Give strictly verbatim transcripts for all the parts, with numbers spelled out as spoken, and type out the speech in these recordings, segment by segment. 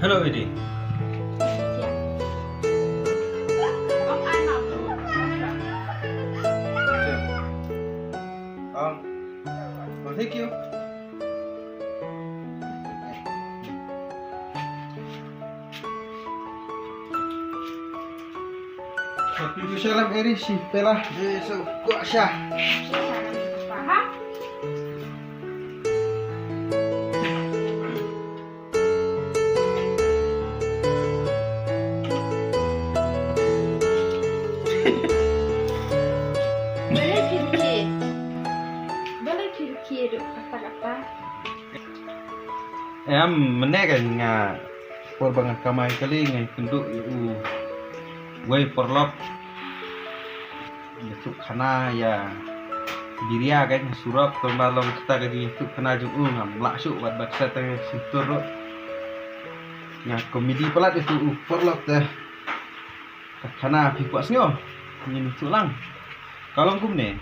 Hello, Edi. Um, oh, thank you. Shalom Eri, si pela, eh, so, kuat sha. Balei phi rkhie? Balei phi rkhie duk kata kata? Em, mynne ka nga por ba nga kamai kali nga kynduh ïa u wei paralok. Ïathuh khana ïa Biria ka surok, kumba long kata ka jingïathuh khana jong u, ngam lah shuh wat bad sa tang shyntur ruh. Nga komedi palat ïa u paralok te. Ka khana phi kwah sngew? Ngin ïathuh lang. Ka long kumne.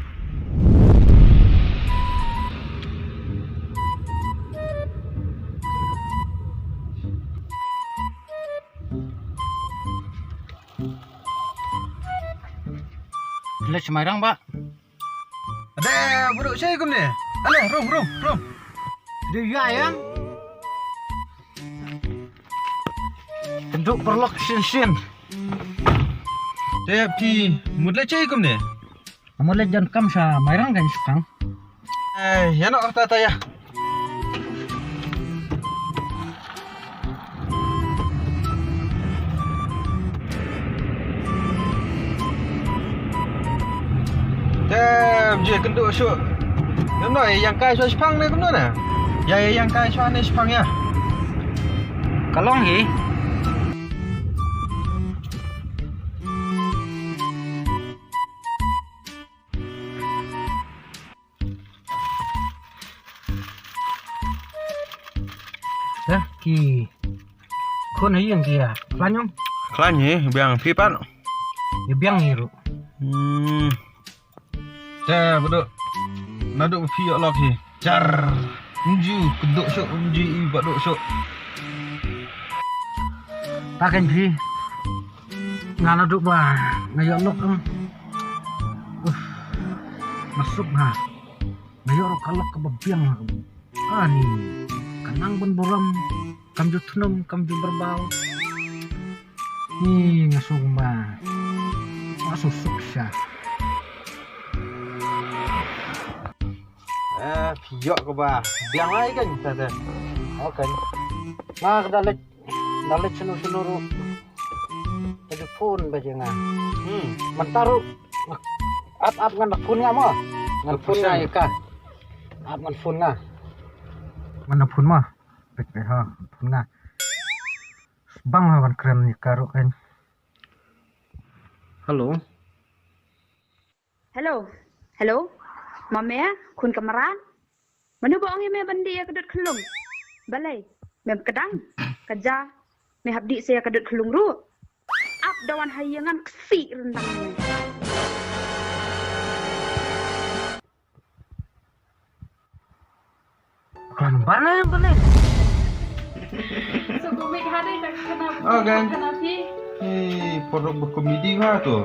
Leit sha Mairang ba. Ade, bro, sha kumne. Ale, rum, rum, rum. Dei ïa ïa. Kynduh paralok shin shin. Te phi mut leit sha kumne. Mut leit jan kam sha Mairang kan shukang. Eh, ïa noh, ta, ta, ïa. Te, ym ju kynduh shuh. Ym noh, ïa ïeng kai shuwa shipang ne kumno ne? Ïa, ïa ïeng kai shuwa ne shipang ïa. Ka long hi. Te ki khun ha ïing ki ïa khlaiñ ym? Khlaiñ hi, biang phi pat? Ïa biang hi ruh. Hmm. Te Baduh, naduh ba phi ïoh lok hi. Jar. Ym ju kynduh shuh, ym ju i Baduh shuh. Ta kein phi. Nga naduh ba nga ïoh lok em. Uff. Nga suk ha. Nga ïoh ruh ka lok kaba biang ha. Ani ka nang ban burom, kam ju thnum, kam ju byrbaw. Ni nga suk ma. Nga suk suk sha. Eh, phi ïoh kaba biang lai kein ta te. Okay. Nga ka da leit, da leit shano shano ruh. Ka ju phone ba jong nga. Hmm. Mynta ruh. Ap ap ngan da phone nga mo. Ngan phone nga ïa ka. Ap ngan phone nga. Ngan da phone mo. Peit peit ha, phone nga. Bang ha ban kren ïa ka ruh kein. Hello. Hello. Hello. Ma me, khun ka mrad. Mano ba ong ïa me ban dih ïa ka dud khyllung? Balei? Mem kdang. Ka ja me hap dih sa ïa ka dud khyllung ruh. Ap Wan ha ïing ngan ksih rendang. Gambar na yang balik. So komik hari tak kena. Oh, kan? Kena pi. Eh, porok berkomedi ha tu.